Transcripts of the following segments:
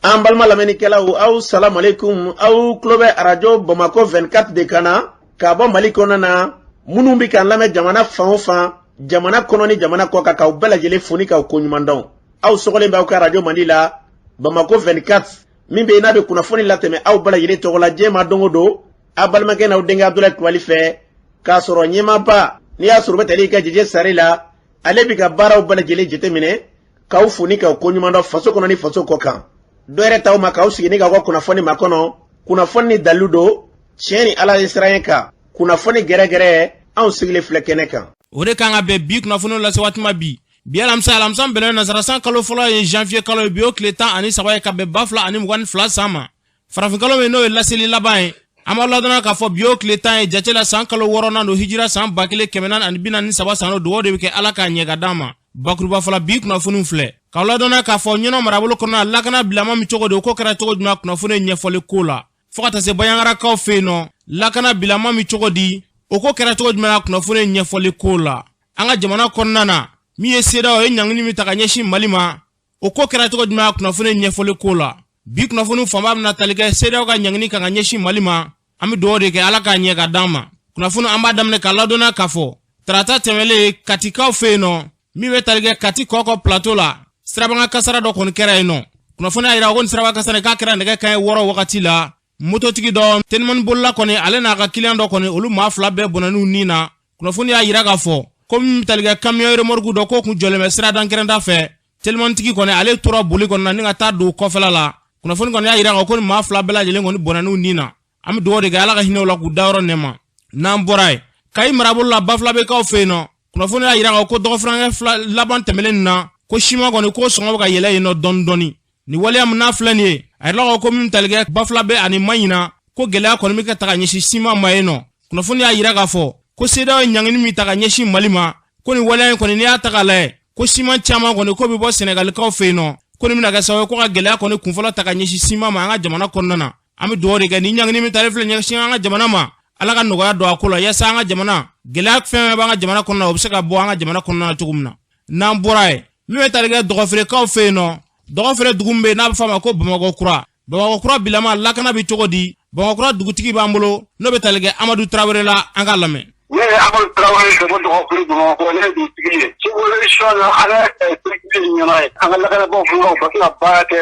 An balima lamɛnnikɛlaw, aw salamalekun. Aw tulo bɛ Arajo Bamakɔ 24 de kan na k'a bɔ Mali kɔnɔna na. Minnu bɛ k'an lamɛn jamana fan o fan, jamana kɔnɔ ni jamana kɔ kan, k'aw bɛɛ lajɛlen fo ni k'aw koɲuman dɔn. Aw sɔgɔlen bɛ aw ka arajo mandi la, Bamakɔ 24, min bɛ yen n'a bɛ kunnafoni latɛmɛ aw bɛɛ lajɛlen tɔgɔ la diɲɛ ma don o don, aw balimakɛ n'aw denkɛ Abudulayi Kulubali fɛ, k'a sɔrɔ ɲɛmaaba n'i y'a sɔrɔ u bɛ tali kɛ Jeje Sare la, ale bɛ ka baaraw bɛɛ lajɛlen jateminɛ, k'aw fo ni k'aw koɲuman dɔn faso kɔnɔ ni faso kɔ kan. Dɔ yɛrɛ t'aw ma k'aw sigi ni k'aw ka kunnafoni makɔnɔ, kunnafoni ni dalilu don, tiɲɛ ni Ala ye siran kan, kunnafoni gɛrɛgɛrɛ, anw sigilen filɛ kɛnɛ kan. O de kan ka bɛn bi kunnafoniw lase waati ma bi. Bi alamisa, alamisa bɛnnen nasarasan kalo fɔlɔ ye janvier kalo ye, bi o tile 13 ye ka bɛn 2022 san ma. Farafinkalo min n'o ye laseli laban ye, an b'a ladɔnna k'a fɔ bi o tile 10 ye jate la san kalo wɔɔrɔnan don, hijira san 1443 san don. Dugawu de bɛ kɛ Ala k'a ɲɛ ka d'an ma. Bakuruba fɔlɔ, bi kunnafoniw filɛ k'aw ladɔnna k'a fɔ Ɲɔnɔ marabolo kɔnɔna, lakana bilama min cogo di, o ko kɛra cogo jumɛn, kunnafoni ɲɛfɔli ko la, fo ka taa se Bayangarakaw fɛ yen nɔ, lakana bilama min cogo di, o ko kɛra cogo jumɛn, kunnafoni ɲɛfɔli ko la. An ka jamana kɔnɔna na, min ye CEDEAO ye ɲangini min ta ka ɲɛsin Mali ma, o ko kɛra cogo jumɛn, kunnafoni ɲɛfɔli ko la. Bi kunnafoni fanba bɛna tali kɛ CEDEAO ka ɲangini kan ka ɲɛsin Mali ma. An bɛ dugawu de kɛ Ala k'a ɲɛ ka d'an ma. Kunnafoni an b'a daminɛ k'a ladɔnna k'a fɔ tarata tɛmɛlen, Katikaw fɛ yen nɔ, min bɛ tali kɛ Kati Kɔkɔ plateau la, sirabakan kasara dɔ kɔni kɛra yen nɔ. Kunnafoni y'a jira ko nin sirabakan kasara k'a kɛra nɛgɛ kanɲɛ 6 wagati la. Mototigi dɔ, telimani bolila kɔni, ale n'a ka kiliyan dɔ kɔni, olu maa fila bɛɛ bɔnɛn'u ni na. Kunnafoni y'a jira k'a fɔ ko min bɛ tali kɛ camion remorque dɔ k'o kun jɔlen bɛ siradan kɛrɛnda fɛ, telimanitigi kɔni, ale tora boli kɔni na ni ka taa don kɔfɛla la. Kunnafoni kɔni y'a jira k'a ko ni maa fila bɛɛ lajɛlen kɔni bɔnɛn'u ni na. An bɛ dugawu de kɛ Ala ka hinɛ u la k'u dayɔrɔ nɛɛma. N'an bɔra yen, Kayi marabolo la, Bafulabekaw fɛ yen nɔ, kunnafoni y'a jira k'a ko dɔgɔfurankɛ fila laban tɛmɛnen na, ko siman kɔni ko sɔngɔ bɛ ka yɛlɛ yen nɔ dɔɔni dɔɔni. Nin waleya min n'a filɛ nin ye, a yirala ko min tali kɛ Bafulabe ani Maɲina, ko gɛlɛya kɔni bɛ ka ta ka ɲɛsin siman ma yen nɔ. Kunnafoni y'a jira k'a fɔ ko CEDEAO ye ɲangini min ta ka ɲɛsin Mali ma, ko nin waleya in kɔni, n'i y'a ta k'a lajɛ, ko siman caman kɔni ko bɛ bɔ Sɛnɛgalikaw fɛ yen nɔ, ko nin bɛna kɛ sababu ye ko ka gɛlɛya kɔni kunfɔlɔ ta ka ɲɛsin siman ma an ka jamana kɔnɔna na. An bɛ dugawu de kɛ nin ɲangini min talen filɛ ɲɛsin an ka jamana ma, Ala ka nɔgɔya don a ko la, yaasa an ka jamana gɛlɛya fɛn fɛn b'an ka jamana kɔnɔna na, o bɛ se ka bɔ an ka jamana kɔnɔna na cogo min na. N'an bɔra yen, min bɛ tali kɛ Dɔgɔfirekaw fɛ yen nɔ, Dɔgɔfere dugu min bɛ yen n'a bɛ f'a ma ko Bamakɔ kura, Bamakɔ kura bilama lakana bɛ cogo di? Bamakɔ kura dugutigi b'an bolo, n'o bɛ tali kɛ Amadu Tarawele la, an k'a lamɛn. Ne ye Amadu Tarawele ka bɔ Dɔgɔfere Bamakɔ, ne ye dugutigi ye. Circulation na, an ka sécurité ɲɛna ye, an ka lakanabaaw fana u ka se ka baara kɛ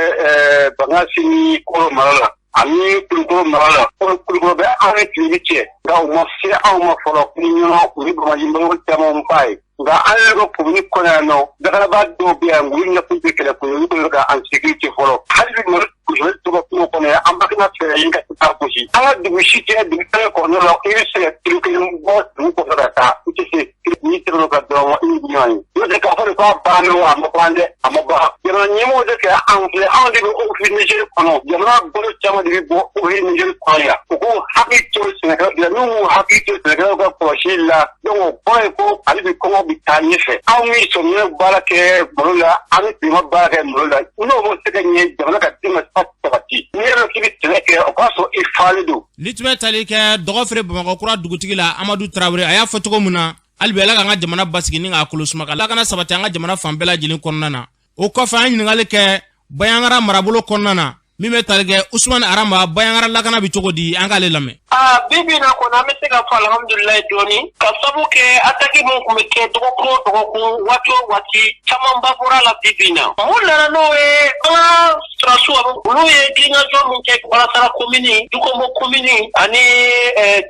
Bankasi ni Koro mara la ani Kulukoro mara la. Kulukoro bɛ anw ni tilebin cɛ, nka u ma se anw ma fɔlɔ. Ni ɲɔgɔn u ni Bamaji mɔgɔw caman ba ye, nka an yɛrɛ ka komini kɔnɔ yan nɔ, lakanabaa dɔw bɛ yan, olu ɲɛkun tɛ kɛlɛ ko ye, olu kɔni bɛ ka an sécurité fɔlɔ. Hali bi Mali gosili tɔgɔ kungo kɔnɔ yan, an bakina fɛɛrɛ ɲini ka se k'a gosi. An ka dugu si tɛ dugu kelen kɔnɔ la, i bɛ se ka kilo kelen bɔ dugu kɔnɔ ka taa, i tɛ se n'i tɛmɛn'o kan dɔrɔn i bɛ ɲɔgɔn ye. N'o tɛ k'a fɔ de k'a banna wa, a ma ban dɛ, a ma ban. Jamana ɲɛmɔgɔw de kɛ anw filɛ, anw de bɛ Office Niger kɔnɔ, jamana balo caman de bɛ bɔ Office Niger kɔnɔ yan. U k'u hakili to sɛnɛkɛlaw la, n'u m'u hakili to sɛnɛkɛlaw ka kɔlɔsili la, donc o kɔrɔ ye ko hali bi kɔngɔ bɛ taa ɲɛfɛ. Anw bɛ sɔmiɲɛ baara kɛ malo la, an bɛ tilema baara kɛ malo la, n'o ma se ka ɲɛ, jamana ka den ma sabati. N'i yɛrɛ k'i bɛ sɛnɛ kɛ, o k'a sɔrɔ i falen don. Ni tun bɛ tali kɛ Dɔgɔfere Bamakɔ kura dugutigi la, Amadu Tarawele, a y'a fɔ cogo min na, hali bi Ala k'an ka jamana basigi ni k'a kolo suma, ka lakana sabati an ka jamana fan bɛɛ lajɛlen kɔnɔna na. O kɔfɛ, an ɲininkali kɛ Bayangara marabolo kɔnɔna na, min bɛ tali kɛ Usumani Arama, Bayangara lakana bɛ cogo di, an k'ale lamɛn. Aa, bi bi na kɔni, an bɛ se ka fɔ alhamdulilayi dɔɔni, ka sabu kɛ attaque min tun bɛ kɛ dɔgɔkun o dɔgɔkun, waati o waati, camanba bɔra la bi bi na. Mun nana n'o ye? An ka sɔrɔdasiw, olu ye girinkajɔ min kɛ Balasara komini, Dukombo komini ani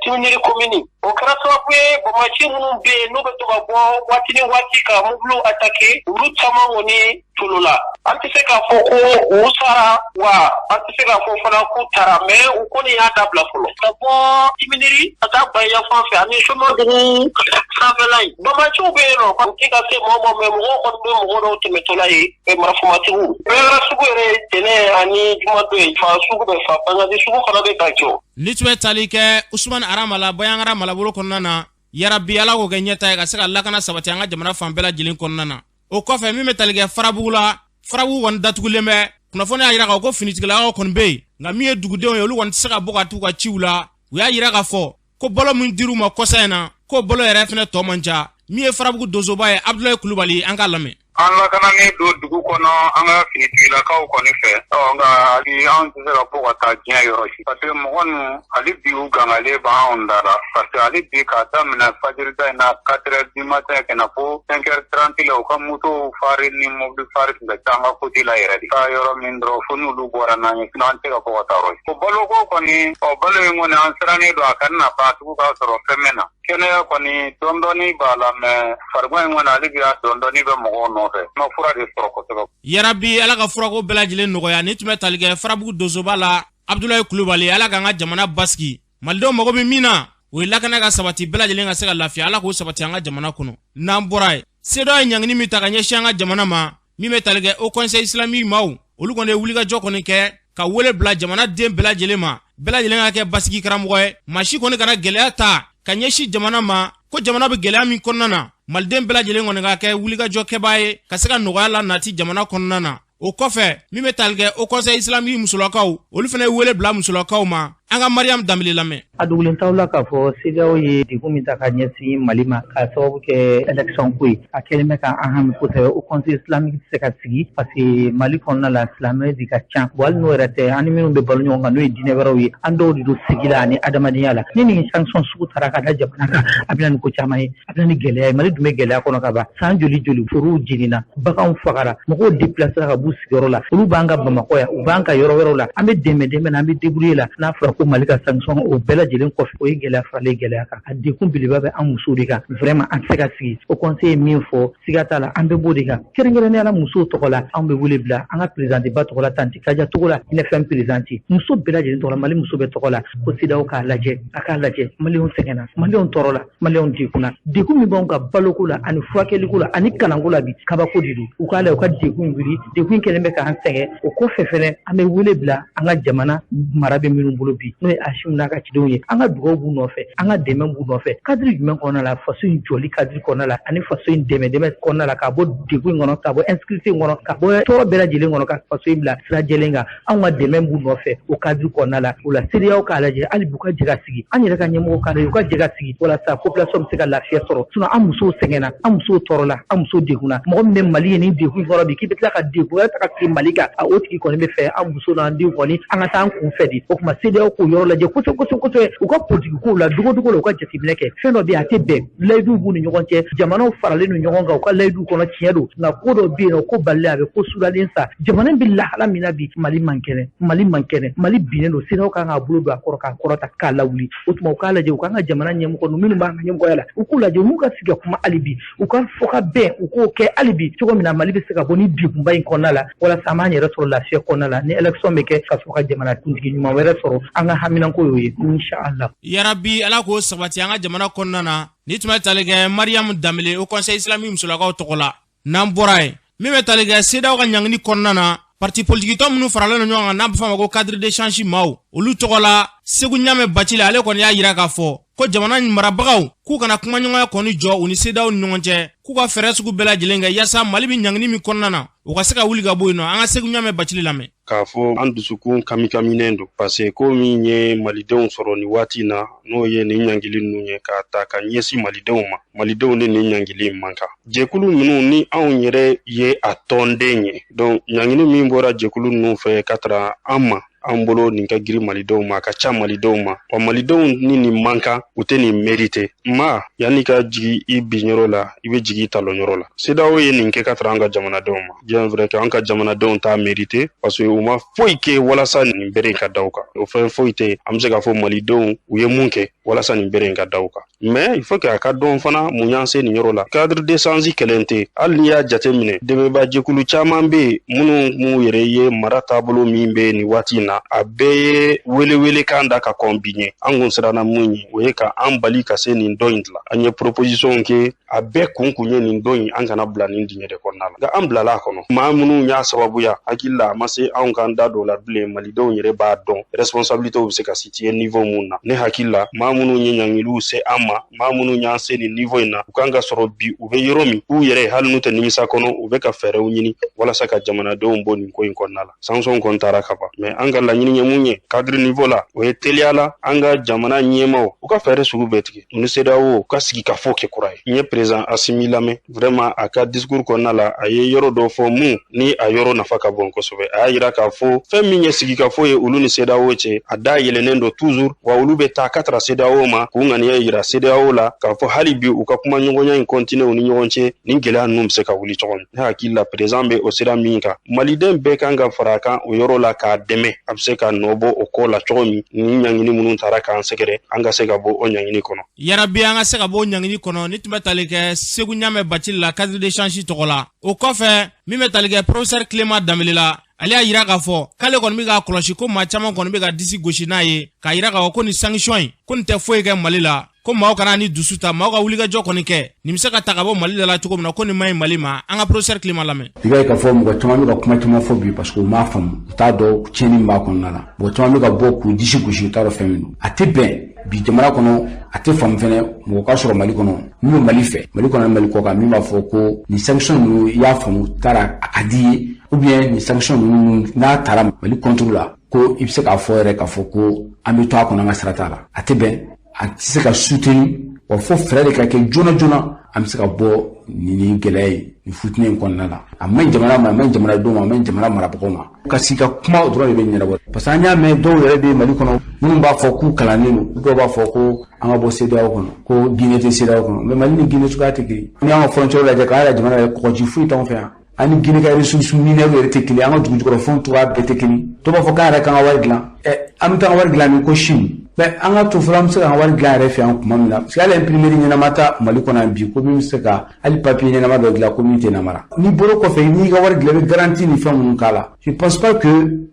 Timiniri komini, o kɛra sababu ye banbaanci minnu bɛ yen, n'u bɛ to ka bɔ waati ni waati ka mobiliw attaquer, olu caman kɔni tununna. An tɛ se k'a fɔ ko u sara wa, an tɛ se k'a fɔ fana k'u taara, mais u kɔni y'a dabila fɔlɔ ka bɔ Timiniri ka taa Baɲa fan fɛ ani Somadugu sanfɛla in. Banbaanciw bɛ yen nɔ, u tɛ ka se mɔgɔ ma, mais mɔgɔw kɔni bɛ mɔgɔ dɔw tɛmɛtɔla ye, marifamatigiw. Bayangara sugu yɛrɛ ye tɛnɛn ani jumadon ye, fa sugu bɛ fa, Bankass sugu fana bɛ ka jɔ. Ni tun bɛ tali kɛ Usumani Arama la Bayangara marabolo kɔnɔna na, yarabi Ala k'o kɛ ɲɛta ye ka se ka lakana sabati an ka jamana fan bɛɛ lajɛlen kɔnɔna na. O kɔfɛ, min bɛ tali kɛ Farabugu la, Farabugu kɔni datugulen bɛ. Kunnafoni y'a jira k'a fɔ ko finitigilakaw kɔni bɛ yen, nka min ye dugudenw ye, olu kɔni tɛ se ka bɔ ka t'u ka ciw la. U y'a jira k'a fɔ ko balo min dir'u ma kɔsa in na, k'o balo yɛrɛ fɛnɛ tɔ man ca. Min ye Farabugu donsoba ye, Abudulayi Kulubali, an k'a lamɛn. An lakananen don dugu kɔnɔ an ka finitigilakaw kɔni fɛ, nka hali Anw tɛ se ka bɔ ka taa diɲɛ yɔrɔ si parce que mɔgɔ ninnu hali bi u gangalen b'anw da la parce que hali bi k'a daminɛ fajirida in na 4 heures du matin ka na fo 5 heures 30 la u ka motow phare ni mobili phare tun bɛ taa an ka côté la yɛrɛ de taa yɔrɔ min dɔrɔn fo n'olu bɔra n'an ye sinon an tɛ se ka bɔ ka taa yɔrɔ si. O baloko kɔni ɔ balo in kɔni an sirannen don a kana na ban tugun k'a sɔrɔ fɛn bɛ na. Kɛnɛya kɔni dɔɔni b'a la mais farigan in kɔni hali bi a dɔɔni bɛ mɔgɔw nɔfɛ n ma fura de sɔrɔ kosɛbɛ. Yarabi Ala ka furako bɛɛ lajɛlen nɔgɔya. Nin tun bɛ tali kɛ Farabugu donsoba la Abudulayi Kulubali. Ala k'an ka jamana basigi. Malidenw mago bɛ min na, o ye lakana ka sabati, bɛɛ lajɛlen ka se ka lafiya. Ala k'o sabati an ka jamana kɔnɔ. N'an bɔra yen, CEDEAO ye ɲangini min ta ka ɲɛsin an ka jamana ma, min bɛ tali kɛ Haut Conseil islamique maaw, olu kɔni ye wulikajɔ kɔni kɛ ka wele bila jamana den bɛɛ lajɛlen ma, bɛɛ lajɛlen ka kɛ basigi karamɔgɔ ye. Maa si kɔni kana gɛlɛya ta ka ɲɛsin jamana ma, ko jamana bɛ gɛlɛya min kɔnɔna na, maliden bɛɛ lajɛlen kɔni ka kɛ wulikajɔ kɛbaa ye ka se ka nɔgɔya la nati jamana kɔnɔna na. O kɔfɛ, min bɛ tali kɛ Haut Conseil islamique musolakaw, olu fana ye wele bila musolakaw ma. An ka Mariam Danbele lamɛn. A dogolen t'aw la k'a fɔ CEDEAO ye degun min ta ka ɲɛsin Mali ma k'a sababu kɛ élection ko ye, a kɛlen bɛ ka an hami kosɛbɛ. Haut Conseil islamique tɛ se ka sigi parce que Mali kɔnɔna la silamɛ de ka ca. Bon, hali n'o yɛrɛ tɛ, an ni minnu bɛ balo ɲɔgɔn kan, n'o ye diinɛ wɛrɛw ye, an dɔw de don sigi la ani adamadenya la. Ni nin sanction sugu taara ka da jamana kan, a bɛ na ni ko caman ye, a bɛ na ni gɛlɛya ye. Mali dun bɛ gɛlɛya kɔnɔ ka ban. San joli joli forow jenina, baganw fagara, mɔgɔw déplacera ka b'u sigiyɔrɔ la. Olu b'an ka Bamakɔ yan, u b'an ka yɔrɔ wɛrɛw la. An bɛ dɛmɛ dɛmɛ na, an bɛ débrouiller la. N'a fɔra ko Mali ka sanction, o bɛɛ lajɛlen kɔfɛ, o ye gɛlɛya faralen gɛlɛya kan. A degun belebeleba bɛ an musow de kan. Vraiment, an tɛ se ka sigi. Haut Conseil ye min fɔ, siga t'a la, an bɛ b'o de kan. Kɛrɛnkɛrɛnnenya la, musow tɔgɔ la, anw bɛ wele bila an ka présidente ba tɔgɔ la, Tanti Kaja Togola, INFM présidente, muso bɛɛ lajɛlen tɔgɔ la, Mali muso bɛɛ tɔgɔ la, ko CEDEAO k'a lajɛ, a k'a lajɛ. Maliyɛnw sɛgɛnna, maliyɛnw tɔɔrɔla, maliyɛnw degunna. Degun min b'anw ka baloko la ani furakɛliko la ani kalanko la bi, kabako de don. U k'a lajɛ, u ka degun wuli. Degun kɛlen bɛ k'an sɛgɛn. O kɔfɛ fɛnɛ, an bɛ wele bila an ka jamana mara bɛ minnu bolo bi, n'o ye Asimi n'a ka cidenw ye. An ka dugawu b'u nɔfɛ, an ka dɛmɛ b'u nɔfɛ. Cadre jumɛn kɔnɔna la? Faso in jɔli cadre kɔnɔna la ani faso in dɛmɛ dɛmɛ kɔnɔna la, k'a bɔ degun in kɔnɔ, k'a bɔ insécurité in kɔnɔ, ka bɔ tɔɔrɔ bɛɛ lajɛlen kɔnɔ, ka faso in bila sira jɛlen kan. Anw ka dɛmɛ b'u nɔfɛ o cadre kɔnɔna la. O la, CEDEAO k'a lajɛ hali b'u ka jɛ ka sigi, an yɛrɛ ka ɲɛmɔgɔ k'a lajɛ, u ka jɛ ka sigi walasa population bɛ se ka lafiya sɔrɔ. Sinon an musow sɛgɛnna, an musow tɔɔrɔla, an musow degunna. Mɔgɔ min bɛ Mali ye nin degun kɔrɔ bi, k'i bɛ tila ka degun wɛrɛ ta ka sigi Mali kan, o tigi kɔni bɛ fɛ an muso n'an denw kɔni an ka taa an kun fɛ de. O tuma, CEDEAO k'o yɔrɔ lajɛ kosɛbɛ kosɛbɛ kosɛbɛ. U ka politiki kow la, dogodogo la, u ka jateminɛ kɛ. Fɛn dɔ bɛ yen, a tɛ bɛn. Layiduw b'u ni ɲɔgɔn cɛ, jamanaw faralen don ɲɔgɔn kan u ka layiduw kɔnɔ, tiɲɛ don, nka ko dɔ bɛ yen nɔ, ko balilen a bɛ ko sudalen sa. Jamana bɛ lahala min na bi, Mali man kɛnɛ, Mali man kɛnɛ, Mali binnen don. CEDEAO kan k'a bolo don a kɔrɔ k'a kɔrɔta k'a lawuli. O tuma, u k'a lajɛ, u k'an ka jamana ɲɛmɔgɔ ninnu, minnu b'an ka ɲɛmɔgɔya la, u k'u lajɛ, u n'u ka sigi ka kuma hali bi, u ka fɔ ka bɛn, u k'o kɛ hali bi, cogo min na Mali bɛ se ka bɔ ni degunba in kɔnɔna la, walasa an b'an yɛrɛ sɔrɔ lafiya kɔnɔna la, ni élection bɛ kɛ ka sɔrɔ ka jamana kuntigi ɲuman wɛrɛ sɔrɔ. An ka haminanko y'o ye, inshallah. Yarabi, Ala k'o sabati an ka jamana kɔnɔna na. Ni tun bɛ tali kɛ Mariam Danbele, Haut Conseil islamique musolakaw tɔgɔ la. N'an bɔra yen, min bɛ tali kɛ CEDEAO ka ɲangini kɔnɔna na, parti politique tɔn minnu faralen don ɲɔgɔn kan, n'a bɛ fɔ a ma ko cadre d'échange maaw, olu tɔgɔ la, Segu Ɲamɛ Bacili, ale kɔni y'a yira k'a fɔ ko jamana marabagaw k'u kana kumaɲɔgɔnya kɔni jɔ u ni CEDEAO ni ɲɔgɔn cɛ, k'u ka fɛɛrɛ sugu bɛɛ lajɛlen kɛ yaasa Mali bɛ ɲangini min kɔnɔna na, u ka se ka wuli ka bɔ yen nɔ. An ka Segu Ɲamɛ Bacili lamɛn. K'a fɔ an dusukun kamikaminen don parce que ko min ye malidenw sɔrɔ nin waati in na, n'o ye nin ɲangili ninnu ye k'a ta ka ɲɛsin malidenw ma, malidenw ni nin ɲangili man kan. Jɛkulu minnu ni anw yɛrɛ ye a tɔnden ye, donc ɲangili min bɔra jɛkulu ninnu fɛ ka tara an ma, an bolo nin ka girin malidenw ma, a ka ca malidenw ma wa. Malidenw ni nin man kan, u tɛ nin mérite ma. Yanni ka jigi i binyɔrɔ la, i bɛ jigi i talonyɔrɔ la. CEDEAO ye nin kɛ ka tara an ka jamanadenw ma, bien vrai que an ka jamanadenw t'a mérite parce que u ma foyi kɛ walasa nin bere ka da u kan. O fɛn foyi tɛ an bɛ se k'a fɔ malidenw u ye mun kɛ walasa nin bere ka da u kan. Mais il faut que a ka dɔn fana mun y'an se nin yɔrɔ la. Cadre d'échange kɛlen tɛ. Hali n'i y'a jate minɛ, dɛmɛbajɛkulu caman bɛ yen minnu m'u yɛrɛ ye mara taabolo min bɛ nin waati in na, a bɛɛ ye welewelekan da ka kɔn bi ɲɛ. An kun siranna mun ye, o ye ka an bali ka se nin dɔ in dilan. An ye proposition kɛ, a bɛɛ kun kun ye nin don in, an kana bila nin dingɛ de kɔnɔna la, nka an bilala a kɔnɔ. Maa minnu y'a sababuya, hakili la a ma se anw k'an da don la bilen. Malidenw yɛrɛ b'a dɔn responsabilité bɛ se ka situer niveau mun na. Ne hakili la, maa minnu ye ɲangiliw se an ma, maa minnu y'an se nin niveau in na, u kan ka sɔrɔ bi u bɛ yɔrɔ min, u yɛrɛ hali n'u tɛ nimisa kɔnɔ, u bɛ ka fɛɛrɛw ɲini walasa ka jamanadenw bɔ nin ko in kɔnɔna la. Sanction kɔni taara ka ban, mais an ka Laɲini ye mun ye cadre niveau la, o ye teliya la an ka jamana ɲɛmaw u ka fɛɛrɛ sugu bɛɛ tigɛ, u ni CEDEAO ka sigi ka fɔ kɛ kura ye. N ye président Asimi lamɛn, vraiment a ka discours kɔnɔna la, a ye yɔrɔ dɔ fɔ mun ni a yɔrɔ nafa ka bon kosɛbɛ. A y'a yira k'a fɔ fɛn min ye sigikafɔ ye olu ni CEDEAO cɛ, a da yɛlɛnnen don toujours, wa olu bɛ taa ka tara CEDEAO ma k'u ŋaniya yira CEDEAO la k'a fɔ hali bi u ka kuma ɲɔgɔnya in continuer u ni ɲɔgɔn cɛ, nin gɛlɛya ninnu bɛ se ka wuli cogo min. Ne hakili la, président bɛ o sira min kan, maliden bɛɛ kan ka fara a kan o yɔrɔ la k'a dɛmɛ, a bɛ se ka nɔ bɔ o ko la cogo min, ni ɲangini minnu taara k'an sɛgɛrɛ, an ka se ka bɔ o ɲangini kɔnɔ. Yarabi, an ka se ka bɔ o ɲangini kɔnɔ. Ni tun bɛ tali kɛ Segu Ɲamɛ Bacili la, cadre d'échange tɔgɔ la. O kɔfɛ, min bɛ tali kɛ professeur Clément Danbele la, ale y'a yira k'a fɔ k'ale kɔni bɛ k'a kɔlɔsi ko maa caman kɔni bɛ ka disi gosi n'a ye, k'a yira k'a fɔ ko nin sanction in, ko nin tɛ foyi kɛ Mali la, ko maaw kana ni dusu ta, maaw ka wulikajɔ kɔni kɛ, nin bɛ se ka ta ka bɔ Mali la cogo min na, ko nin ma ɲi Mali ma. An ka professeur Clément lamɛn. I b'a ye k'a fɔ mɔgɔ caman bɛ ka kuma caman fɔ bi, parce que u m'a faamu, u t'a dɔn tiɲɛni min b'a kɔnɔna la. Mɔgɔ caman bɛ ka bɔ k'u disi gosi, u t'a dɔn fɛn min don. A tɛ bɛn bi jamana kɔnɔ, a tɛ faamu fɛnɛ mɔgɔ ka sɔrɔ Mali kɔnɔ min bɛ Mali fɛ, Mali kɔnɔ, Mali kɔ kan, min b'a fɔ ko nin sanction ninnu, i y'a faamu, taara a ka di ye, ou bien nin sanction ninnu n'a taara Mali contre la, ko i bɛ se k'a fɔ yɛrɛ k'a fɔ ko an bɛ to a kɔnɔ, an ka sira t'a la. A tɛ bɛn, a tɛ se ka soutenir wa, fo fɛɛrɛ de ka kɛ joona joona, an bɛ se ka bɔ nin gɛlɛya ye, nin futinɛ in kɔnɔna la. A man ɲi jamana ma, a man ɲi jamanadenw ma, a man ɲi jamana marabagaw ma. Ka sigi ka kuma dɔrɔn de bɛ ɲɛnabɔ, parce que an y'a mɛn dɔw yɛrɛ bɛ Mali kɔnɔ minnu b'a fɔ k'u kalannen don, dɔw b'a fɔ ko an ka bɔ CEDEAO kɔnɔ, ko Guinée tɛ CEDEAO kɔnɔ. Mais Mali ni Guinée cogoya tɛ kelen. N'i y'an ka frontière lajɛ, k'an yɛrɛ jamana yɛrɛ, kɔgɔji foyi t'anw fɛ yan. An ni Guinée ka ressources minières yɛrɛ tɛ kelen, an ka dugujukɔrɔfɛnw cogoya bɛɛ tɛ kelen. Dɔw b'a fɔ k'an yɛrɛ k'an ka wari dilan. Ɛ, an bɛ taa an ka wari dilan min ko Chine? Mais an ka to fɔlɔ, an bɛ se k'an ka wari dilan yɛrɛ fɛ yan tuma min na, parce que hali imprimerie ɲɛnama ta Mali kɔnɔ yan bi, ko min bɛ se ka hali papier ɲɛnama dɔ dilan, ko min tɛ namara. N'i bɔra kɔfɛ, n'i ka wari dilan, i bɛ garantie ni fɛn minnu k'a la. Je pense pas que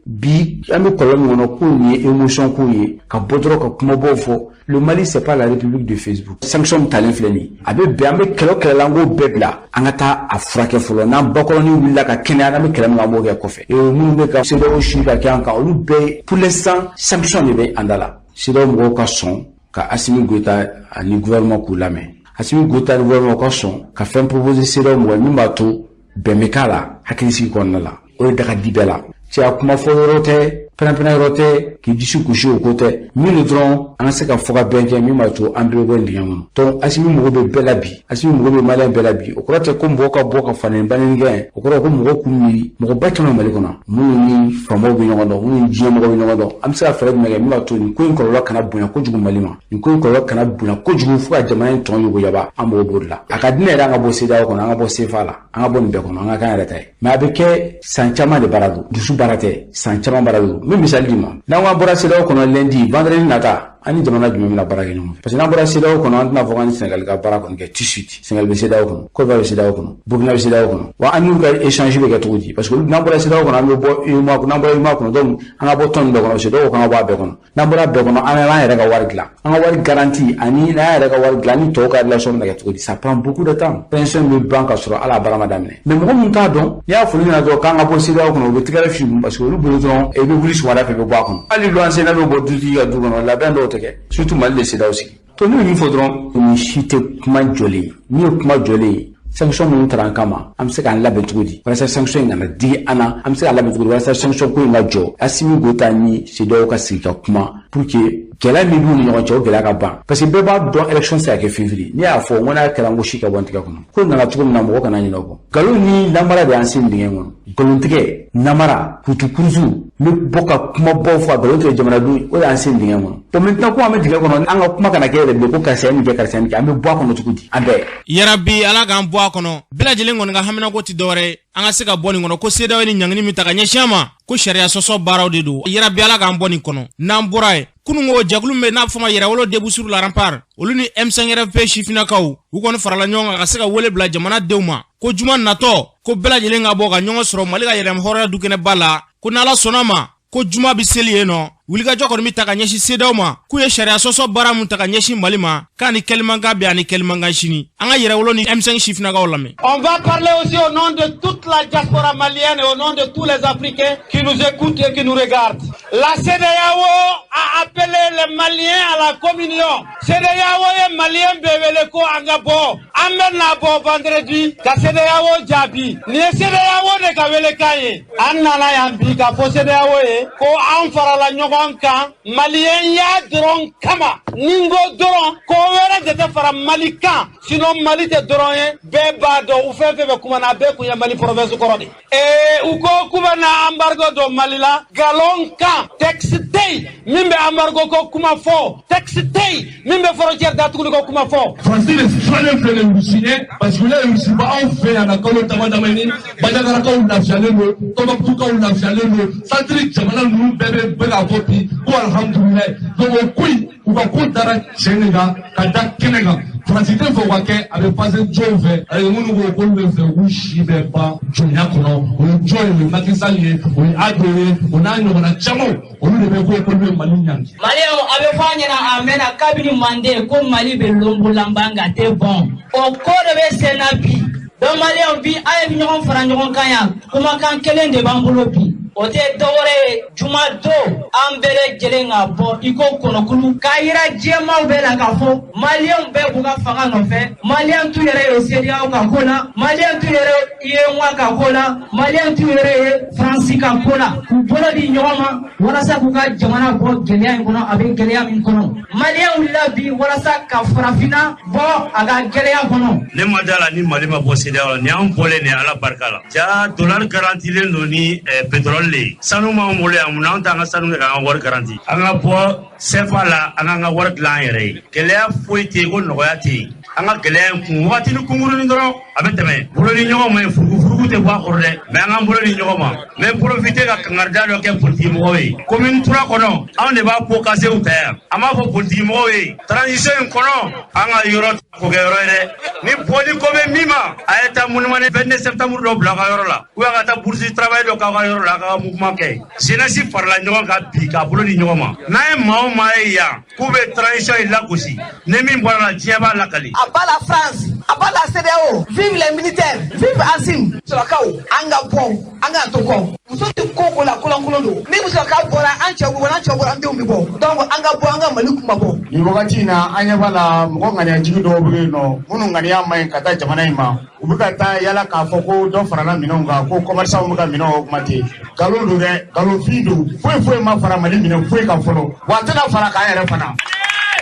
bi an bɛ kɔlɔlɔ min kɔnɔ, ko nin ye émotion ko ye ka bɔ dɔrɔn ka kumabaw fɔ. Le Mali, c'est pas la République de Facebook. Sanction min talen filɛ nin ye, a bɛ bɛn, an bɛ kɛlɛ o kɛlɛ la, an k'o bɛɛ bila, an ka taa a furakɛ fɔlɔ. N'an bakɔrɔnin wulila ka kɛnɛya, an bɛ kɛlɛ min kɛ, an b'o kɛ kɔfɛ. Minnu bɛ ka CEDEAO su ka kɛ an kan, olu bɛɛ, pour l'instant sanction de bɛ an da la. CEDEAO mɔgɔw ka sɔn ka Asimi Goïta ani gouvernement k'u lamɛn. Asimi Goïta ni gouvernement ka sɔn ka fɛn proposer CEDEAO mɔgɔ min b'a to bɛn bɛ k'a la hakilisigi kɔnɔna la. O de da ka di bɛɛ la. Cɛya kuma fɔ yɔrɔ tɛ, pɛrɛn-pɛrɛn yɔrɔ tɛ, k'i disi gosi o ko tɛ. Min don dɔrɔn, an ka se ka fɔ ka bɛn kɛ min b'a to an bɛɛ bɛ bɔ nin dingɛ kɔnɔ. Donc Asimi mago bɛ bɛɛ la bi, Asimi mago bɛ maliyɛn bɛɛ la bi. O kɔrɔ tɛ ko mɔgɔw ka bɔ ka fanɛni banni kɛ, o kɔrɔ ko mɔgɔw k'u miiri. Mɔgɔba caman Mali kɔnɔ minnu ni faamaw bɛ ɲɔgɔn dɔn, minnu ni diɲɛ mɔgɔw bɛ ɲɔgɔn dɔn, an bɛ se ka fɛɛrɛ jumɛn kɛ min b'a to nin ko in kɔlɔlɔ kana bonya kojugu Mali ma, nin ko in kɔlɔlɔ kana bonya kojugu fo ka jamana in tɔn yoboyaba? An mago b'o de la. A ka di ne yɛrɛ, an ka bɔ CEDEAO kɔnɔ, an ka bɔ CFA la, an ka bɔ nin bɛɛ kɔnɔ, an ka k'an yɛrɛ ta ye. Mais a bɛ kɛ san caman de baara don, dusu baara tɛ, san caman baara don. N bɛ misali d'i ma: n'an ko an bɔra CEDEAO kɔnɔ lundi, vendredi nata, an ni jamana jumɛn bɛna baara kɛ ɲɔgɔn fɛ? Parce que n'an bɔra CEDEAO kɔnɔ, an tɛna fɔ k'an ni Sénégal ka baara kɔni kɛ tout de suite. Sénégal bɛ CEDEAO kɔnɔ, Côte d'Ivoire bɛ CEDEAO kɔnɔ, Burkina bɛ CEDEAO kɔnɔ. Wa an n'u ka échange bɛ kɛ cogo di? Parce que n'an bɔra CEDEAO kɔnɔ, an bɛ bɔ UEMOA, n'an bɔra UEMOA kɔnɔ, donc an ka bɔ tɔn bɛɛ kɔnɔ, CEDEAO kan ka bɔ a bɛɛ kɔnɔ. N'an bɔra bɛɛ kɔnɔ, an b'an yɛrɛ ka wari dilan, an ka wari garantie ani n'an yɛrɛ ka wari dilan ni tɔw ka relation bɛna kɛ cogo di? Ça prend beaucoup de temps. Transition bɛ ban ka sɔrɔ hali a baara ma daminɛ. Mais mɔgɔ min t'a dɔn, n'i y'a fɔ olu ɲɛna dɔrɔn k'an ka bɔ CEDEAO kɔnɔ, u bɛ tigɛrɛ fi, parce que olu bolo dɔrɔn i bɛ wuli sɔgɔmada fɛ, i bɛ bɔ a kɔnɔ. Hali luwanse n'a bɛ bɔ dutigi ka du kɔnɔ, labɛn dɔw tɛ kɛ, surtout Mali de CEDEAO sigi. To ne bɛ min fɔ dɔrɔn, nin si tɛ kuma jɔlen ye. Min ye kuma jɔlen ye, sanction minnu taara an kama, an bɛ se k'an labɛn cogo di walasa sanction in kana digi an na? An bɛ se k'an labɛn cogo di walasa sanction ko in ka jɔ? Asimi Goïta ni CEDEAO ka sigi ka kuma pour que gɛlɛya min b'u ni ɲɔgɔn cɛ, o gɛlɛya ka ban, parce que bɛɛ b'a dɔn élection tɛ se ka kɛ février. N'i y'a fɔ n ko n'a kɛra, n ko si ka bɔ n tigɛ kɔnɔ. Ko nana cogo min na, mɔgɔ kana ɲinɛ o kɔ. Nkalon ni namara de y'an sen dingɛ kɔnɔ. Nkalontigɛ, namara, kutukurusu, n bɛ bɔ ka kumabaw fɔ, a nkalon tigɛ jamanadenw, o de y'an sen dingɛ kɔnɔ. Bon, maintenant ko an bɛ dingɛ kɔnɔ, an ka kuma kana kɛ yɛrɛ bilen ko karisa ye nin kɛ, karisa ye nin kɛ. An bɛ bɔ a kɔnɔ cogo di an bɛɛ? Yarabi, Ala k'an bɔ a kɔnɔ. Bɛɛ lajɛlen kɔni ka haminako tɛ dɔwɛrɛ ye, an ka se ka bɔ nin kɔnɔ, ko CEDEAO ni ɲangini min ta ka ɲɛsin an ma, ko sariya sɔsɔ baaraw de don. Yarabi, Ala k'an bɔ nin kɔnɔ. N'an bɔra yen, kununko jɛkulu min bɛ n'a bɛ fɔ ma Yɛrɛwolo Debout sur la Rempart, olu ni M5RFP sifinnakaw, u kɔni farala ɲɔgɔn kan ka se ka wele bila jamana denw ma ko juma natɔ, ko bɛɛ lajɛlen ka bɔ ka ɲɔgɔn sɔrɔ Mali ka yɛrɛma hɔrɔnya dukɛnɛba la, ko n'Ala sɔnna ma, ko juma bɛ seli yen nɔ. Wulikajɔ kɔni bɛ ta ka ɲɛsin CEDEAO ma k'u ye sariya sɔsɔ baara mun ta ka ɲɛsin Mali ma, k'a ni kɛlimankan bɛ ani kɛlimankan sini. An ka Yɛrɛwolo ni M5 sifinnakaw lamɛn. On va parler aussi au nom de toute la diaspora malienne et au nom de tous les Africains qui nous écoutent et qui nous regardent. La CEDEAO a appelé les Maliens à la communion. CEDEAO ye Malien bɛɛ wele ko an ka bɔ. An bɛ na bɔ vendredi ka CEDEAO jaabi. Nin ye CEDEAO de ka welekan ye. An nana yan bi ka fɔ CEDEAO ye ko an farala ɲɔgɔn kan maliyɛnya dɔrɔn kama. Ni n ko dɔrɔn, ko wɛrɛ de tɛ fara Mali kan. Sinon Mali tɛ dɔrɔn ye. Bɛɛ b'a dɔn, u fɛn fɛn bɛ kuma na, a bɛɛ kun ye Mali province kɔrɔ de. Ee, u ko k'u bɛ na embargo don Mali la nkalon kan. Texte tɛ yen min bɛ embargo ko kuma fɔ. Texte tɛ yen min bɛ frontière datuguli ko kuma fɔ. Faransi de sirannen filɛ nin Rusi ɲɛ, parce que n'a ye Rusi bɔ anw fɛ yan na kalo dama damani, Banjagarakaw lafiyalen don, Tɔnbɔkutukaw lafiyalen don, centre jamana ninnu bɛɛ bɛ k'a fɔ bi ko alihamudulilayi. Donc o ko in, u ka ko dara tiɲɛ de kan ka da kɛnɛ kan. Faransi tɛ fɛ o ka kɛ, a bɛ passer jɔnw fɛ. Ayi, minnu ko k'olu bɛ fɛ k'u si bɛɛ ban jɔnya kɔnɔ, o ye jɔn ye? O ye Macky Sall ye, o ye Ado ye, o n'a ɲɔgɔnna camanw, olu de bɛ ko k'olu bɛ Mali ɲangi. Maliyɛnw, a bɛ fɔ an ɲɛna a mɛnna kabini Manden ko Mali bɛ lonbolanban nka tɛ bɔn. O ko de bɛ sen na bi. Donc Maliyɛnw, bi a ye ɲɔgɔn fara ɲɔgɔn kan yan, kumakan kelen de b'an bolo bi. O tɛ dɔwɛrɛ ye, juma don an bɛɛ lajɛlen ka bɔ i ko kɔnɔkulu k'a yira diɲɛmaw bɛɛ la k'a fɔ Maliyɛnw bɛɛ b'u ka fanga nɔfɛ. Maliyɛn t'u yɛrɛ ye CEDEAO ka ko la, Maliyɛn t'u yɛrɛ ye UEMOA ka ko la, Maliyɛn t'u yɛrɛ ye Faransi ka ko la, k'u bolo di ɲɔgɔn ma walasa k'u ka jamana bɔ gɛlɛya in kɔnɔ, a bɛ gɛlɛya min kɔnɔ. Maliyɛn wulila bi walasa ka farafinna bɔ a ka gɛlɛya kɔnɔ. Ne ma da la ni Mali ma bɔ CEDEAO la, nin y'an bɔlen nin Ala barika la. Ja dollar garantilen don ni pétrole de ye. Sanu b'an bolo yan, munna an t'an ka sanu kɛ k'an ka wari garanti? An ka bɔ CFA la, an k'an ka wari dilan an yɛrɛ ye. Gɛlɛya foyi tɛ yen ko nɔgɔya tɛ yen. An ka gɛlɛya in kun wagatinin kunkurunin dɔrɔn, a bɛ tɛmɛ. Bolo ni ɲɔgɔn ma ye, furugufurugu tɛ bɔ a kɔrɔ dɛ, mais an k'an bolo ni ɲɔgɔn ma. N bɛ profiter ka kangarida dɔ kɛ politiki mɔgɔw ye. Commune 3 kɔnɔ, anw de b'a pot casséw ta yan. An b'a fɔ politiki mɔgɔw ye, transition in kɔnɔ, an ka yɔrɔ ko kɛ yɔrɔ ye dɛ. Ni bɔli ko bɛ min ma, a ye taa monument 22 septembre dɔ bila aw ka yɔrɔ la, ou bien a ka taa bourse du travail dɔ k'aw ka yɔrɔ la, a ka mouvement kɛ. Jeunesse farala ɲɔgɔn kan bi k'a bolo di ɲɔgɔn ma. N'an ye maa o maa ye yan k'u bɛ transition in lagosi, ni min bɔra la, diɲɛ b'a lakali. À bas la France, à bas la CEDEAO, vive les militaires, vive Assimi. Musolakaw, an ka bɔ, an ka to kɔ. Muso tɛ ko ko la kolankolon don. Ni musolaka bɔra, an cɛw bɛ bɔ, n'an cɛw bɔra, an denw bɛ bɔ. Donc an ka bɔ, an ka Mali kuma bɔ. Nin wagati in na, an ɲɛ b'a la, mɔgɔ ŋaniyajigi dɔw bɛ yen nɔ, minnu ŋaniya man ɲi ka taa jamana in ma. U bɛ ka taa yala k'a fɔ ko dɔ farala minɛnw kan, ko commerçant bɛ ka minɛnw augmenter. Nkalon don dɛ, nkalonfin don. Foyi foyi ma fara Mali minɛn foyi kan fɔlɔ, wa a tɛna fara k'an yɛrɛ fana.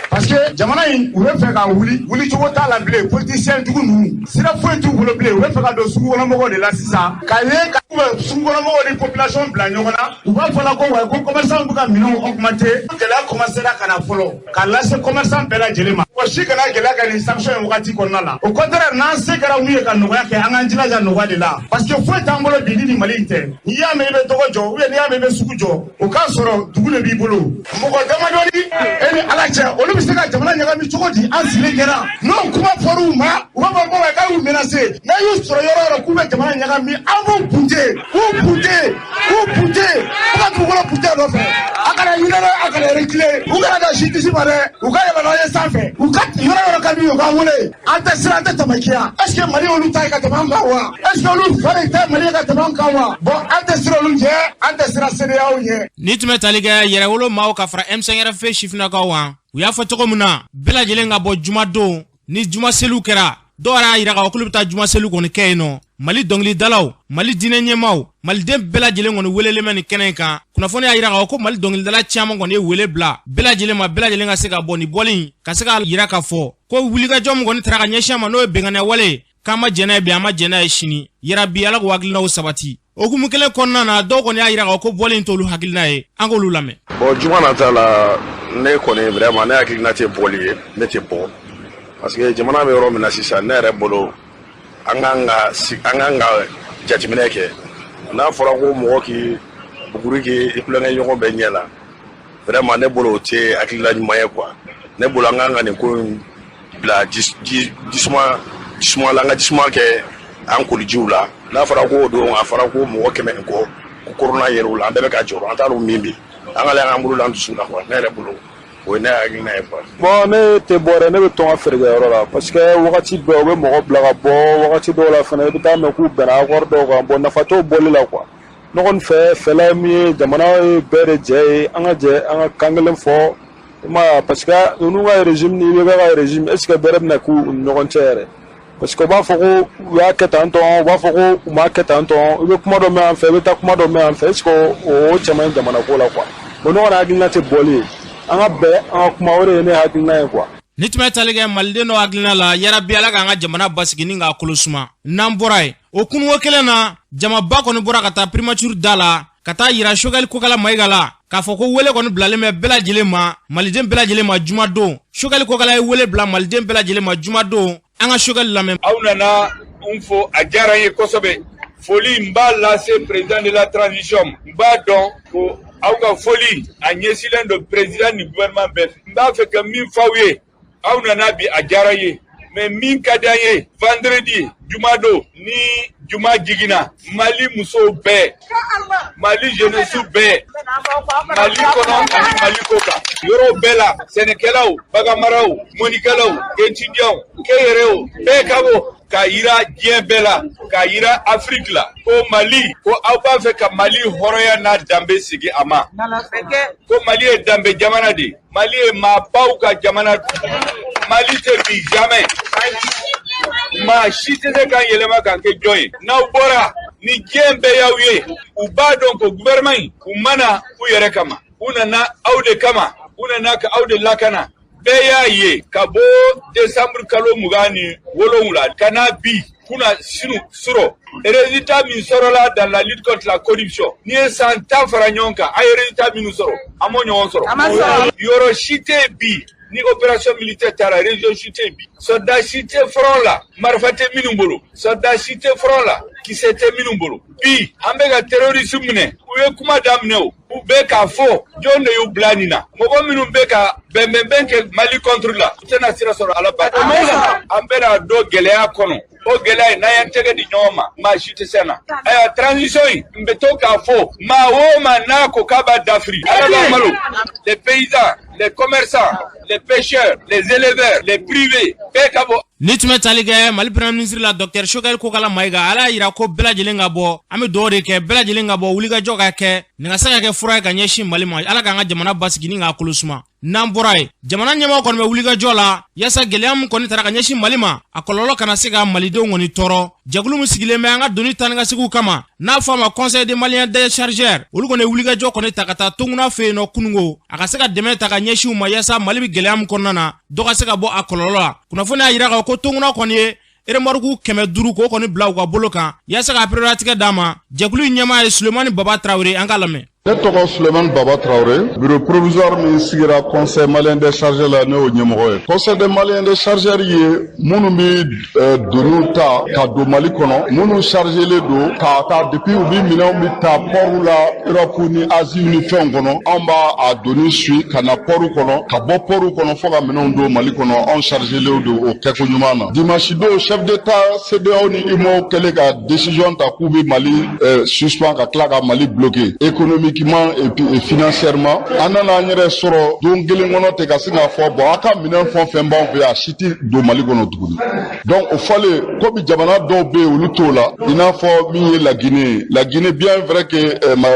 Parce que jamana in, u bɛ fɛ ka wuli, wulicogo t'a la bilen. Politicien jugu ninnu, sira foyi t'u bolo bilen. U bɛ fɛ ka don sugukɔnɔmɔgɔw de la sisan, ka ye ka u bɛ sugukɔnɔmɔgɔw ni population bila ɲɔgɔn na. U b'a fɔ la ko wa ko commerçant bɛ ka minɛnw augmenter. Gɛlɛya commencera ka na fɔlɔ k'a lase commerçant bɛɛ lajɛlen ma. Mɔgɔ si kana gɛlɛya kɛ nin sanction in wagati kɔnɔna la. Au contraire, n'an se kɛra mun ye ka nɔgɔya kɛ, an k'an jilaja nɔgɔya de la, parce que foyi t'an bolo bi ni nin Mali in tɛ. N'i y'a mɛn i bɛ tɔgɔ jɔ, ou bien n'i y'a mɛn i bɛ sugu jɔ, o k'a sɔrɔ dugu de b'i bolo. Mɔgɔ damadɔni e ni Ala cɛ, olu bɛ se ka jamana ɲagami cogo di? An sigilen kɛra n'o kuma fɔr'u ma, u b'a fɔ ko wa k'a y'u menacer. N'a y'u sɔrɔ yɔrɔ o yɔrɔ k'u bɛ jamana ɲagami, an b'u bunte, k'u bunte, k'u bunte, fo ka dugukolo bunte nɔfɛ. A kana hinɛ dɛ, a kana reculer. U kana da justice ma dɛ, u ka yɛlɛ n'an ye sanfɛ. U ka yɔrɔ yɔrɔ ka di u ye, u k'an wele. An tɛ siran, an tɛ tamakiya. Est ce que Mali olu ta ye ka tɛmɛ an kan wa? Est ce que olu fa de ta ye Mali ye ka tɛmɛ an kan wa? Bon, an tɛ siran olu ɲɛ, an tɛ siran CEDEAO ɲɛ. Ni tun bɛ tali kɛ yɛrɛwolo maaw ka fara M5RFP sifinnakaw kan, u y'a fɔ cogo min na, bɛɛ lajɛlen ka bɔ jumadon ni juma seliw kɛra. Dɔw yɛrɛ y'a yira k'a fɔ k'olu bɛ taa juma seliw kɔni kɛ yen nɔ. Mali dɔnkilidalaw, Mali diinɛ ɲɛmaaw, maliden bɛɛ lajɛlen kɔni welelen bɛ nin kɛnɛ in kan. Kunnafoni y'a yira k'a fɔ ko Mali dɔnkilidala caman kɔni ye wele bila bɛɛ lajɛlen ma, bɛɛ lajɛlen ka se ka bɔ nin bɔli, ka se k'a yira k'a fɔ ko wulikajɔ min kɔni taara ka ɲɛsin a ma, n'o ye bɛnganiya wale ye, k'an ma jɛn n'a ye bi, an ma jɛn n'a ye sini. Yarabi, Ala k'u hakilinaw sabati. Hukumu kelen kɔnɔna na, dɔw kɔni y'a yira k'a fɔ ko bɔli in t'olu hakilina ye. An k'olu lamɛn. Bon, juma nata la, ne kɔni vraiment, ne hakilina tɛ bɔli ye, ne tɛ bɔ, parce que jamana bɛ yɔrɔ min na sisan, ne yɛrɛ bolo, an kan ka jateminɛ kɛ. N'a fɔra ko mɔgɔ k'i buguri k'i tulonkɛ ɲɔgɔn bɛɛ ɲɛ la, vraiment ne bolo, o tɛ hakilina ɲuman ye quoi. Ne bolo, an kan ka nin ko in bila jisuma jisuma la, an ka jisuma kɛ an kolijiw la. N'a fɔra ko o don, a fɔra ko mɔgɔ 100 ni kɔ ko corona yer'u la, an bɛɛ bɛ ka jɔrɔ, an t'a dɔn min bɛ an ka an bolo la, an dusu la quoi. Ne yɛrɛ bolo, o ye ne hakilina ye quoi. Bon, ne tɛ bɔ dɛ, ne bɛ to n ka feerekɛyɔrɔ la, parce que wagati bɛɛ u bɛ mɔgɔ bila ka bɔ. Wagati dɔw la fana, i bɛ taa mɛn k'u bɛnna accord dɔw kan. Bon, nafa t'o bɔli la quoi. Ne kɔni fɛ fɛla ye min ye, jamana ye bɛɛ de jɛ ye, an ka jɛ an ka kan kelen fɔ. I m'a ye, parce que ninnu ka régime ni IBK ka régime, est ce que bɛrɛ bɛna k'u ni ɲɔgɔn cɛ yɛrɛ? Parce que u b'a fɔ ko u y'a kɛ tan tɔ, u b'a fɔ ko u m'a kɛ tan tɔ. I bɛ kuma dɔ mɛn yan fɛ, i bɛ taa kuma dɔ mɛn yan fɛ. Est ce que o cɛ man ɲi jamana ko la quoi? Bon, ne kɔni hakilina tɛ bɔli ye, an ka bɛn, an ka kuma, o de ye ne hakilina ye quoi. Ni tun bɛ tali kɛ maliden dɔ hakilina la, yarabi Ala k'an ka jamana basigi ni k'a kolo suma. N'an bɔra yen, o kununko kelen na, jamaba kɔni bɔra ka taa primature da la ka taa yira Choguel Kokala Mayiga la k'a fɔ ko wele kɔni bilalen bɛ bɛɛ lajɛlen ma, maliden bɛɛ lajɛlen ma jumadon. Choguel Kokala ye wele bila maliden bɛɛ lajɛlen ma jumadon. An ka Choguel lamɛn. Aw nana n fo, a diyara n ye kosɛbɛ. Foli n b'a lase président de la transition. N b'a dɔn ko aw ka foli a ɲɛsinnen don président ni gouvernement bɛɛ fɛ. N b'a fɛ ka min f'aw ye, aw nana bi, a diyara n ye, mais min ka di an ye, vendredi, jumadon, ni juma jiginna, Mali musow bɛɛ, Mali jeunesse bɛɛ, Mali kɔnɔ ani Mali kɔ kan, yɔrɔw bɛɛ la, sɛnɛkɛlaw, baganmaraw, mɔnikɛlaw, étudiants, kɛnyɛrɛw, bɛɛ ka bɔ k'a yira diɲɛ bɛɛ la, k'a yira Afiriki la ko Mali, ko aw b'a fɛ ka Mali hɔrɔnya n'a danbe sigi a ma, ko Mali ye danbe jamana de ye, Mali ye maabaw ka jamana. Mali tɛ bi jamais, maa si tɛ se k'an yɛlɛma k'an kɛ jɔn ye. N'aw bɔra ni diɲɛ bɛɛ y'aw ye, u b'a dɔn ko gouvernement in, u ma na u yɛrɛ kama, u nana aw de kama, u nana ka aw de lakana. Bɛɛ y'a ye ka bɔ décembre kalo 27 ka na bi kunna sinu sɔrɔ, résultat min sɔrɔla dans la lutte contre la corruption, n'i ye san 10 fara ɲɔgɔn kan, a ye résultat minnu sɔrɔ, an m'o ɲɔgɔn sɔrɔ. Yɔrɔ si tɛ yen bi ni opération militaire taara, région si tɛ yen bi, soldat si tɛ front la marifa tɛ minnu bolo, soldat si tɛ front la kisɛ tɛ minnu bolo. Bi an bɛ ka terroriste minɛ, u ye kuma daminɛ, o u bɛ k'a fɔ jɔn de y'u bila nin na. Mɔgɔ minnu bɛ ka bɛnbɛnbɛn kɛ Mali contre la, u tɛna sira sɔrɔ. Ala barika, an bɛna don gɛlɛya kɔnɔ. O gɛlɛya in, n'an y'an tɛgɛ di ɲɔgɔn ma, maa si tɛ se an na. Ayiwa, transition in, n bɛ to k'a fɔ, maa o maa n'a ko k'a b'a dafiri, Ala b'a malo. Les paysans, les commerçants, les pêcheurs, les éleveurs, les privés, bɛɛ ka bɔ. Ni tun bɛ tali kɛ Mali premier ministre la, docteur Choguel Kokala Mayiga, Ala y'a yira ko bɛɛ lajɛlen ka bɔ. An bɛ dugawu de kɛ, bɛɛ lajɛlen ka bɔ, wulikajɔ ka kɛ nin ka se ka kɛ fura ye ka ɲɛsin Mali ma. Ala k'an ka jamana basigi ni k'a kolo suma. N'an bɔra yen, jamana ɲɛmɔgɔ kɔni bɛ wulikajɔ la yaasa gɛlɛya min kɔni tara ka ɲɛsin Mali ma, a kɔlɔlɔ kana se ka malidenw kɔni tɔɔrɔ. Jɛkulu min sigilen bɛ an ka doni ta ni ka segiw kama, n'a fɔ a ma Conseil des Maliens des chargeurs, olu kɔni ye wulikajɔ kɔni ta ka taa Tonguna fɛ yen nɔ kunungo, a ka se ka dɛmɛ ta ka ɲɛsin u ma yaasa Mali bɛ gɛlɛya min kɔnɔna na, dɔ ka se ka bɔ a kɔlɔlɔ la. Kunnafoni y'a yira k'a ko Tonguna kɔni ye remorque 500 k'o kɔni bila u ka bolo kan yaasa ka pereperelatigɛ d'a ma. Jɛkulu in ɲɛmaa ye Sulemani Baba Tarawele, an k'a lamɛn. Ne tɔgɔ Sulemani Baba Tarawele, bureau provisoire min sigira Conseil malien des chargeurs la, ne y'o ɲɛmɔgɔ ye. Conseil des Maliens des chargeurs ye minnu bɛ doniw ta ka don Mali kɔnɔ, minnu chargelen don k'a ta depuis u bɛ minɛnw bɛ ta port la, Europe ni Asie ni fɛnw kɔnɔ, anw b'a a doni suit ka na port kɔnɔ, ka bɔ port kɔnɔ fo ka minɛnw don Mali kɔnɔ. Anw chargelen don o kɛko ɲuman na. Dimanche don, chef d'État CEDEAO ni UEMOA kɛlen ka décision ta k'u bɛ Mali suspend, ka tila ka Mali bloquer économiquement et puis et financièrement, an nana an yɛrɛ sɔrɔ don kelen kɔnɔ ten ka sin k'a fɔ bon, a ka minɛn fɛn o fɛn b'anw fɛ yan, a si tɛ don Mali kɔnɔ tuguni. Donc o fɔlen, komi jamana dɔw bɛ yen, olu t'o la, i n'a fɔ min ye La Guinée ye. La Guinée, bien vrai que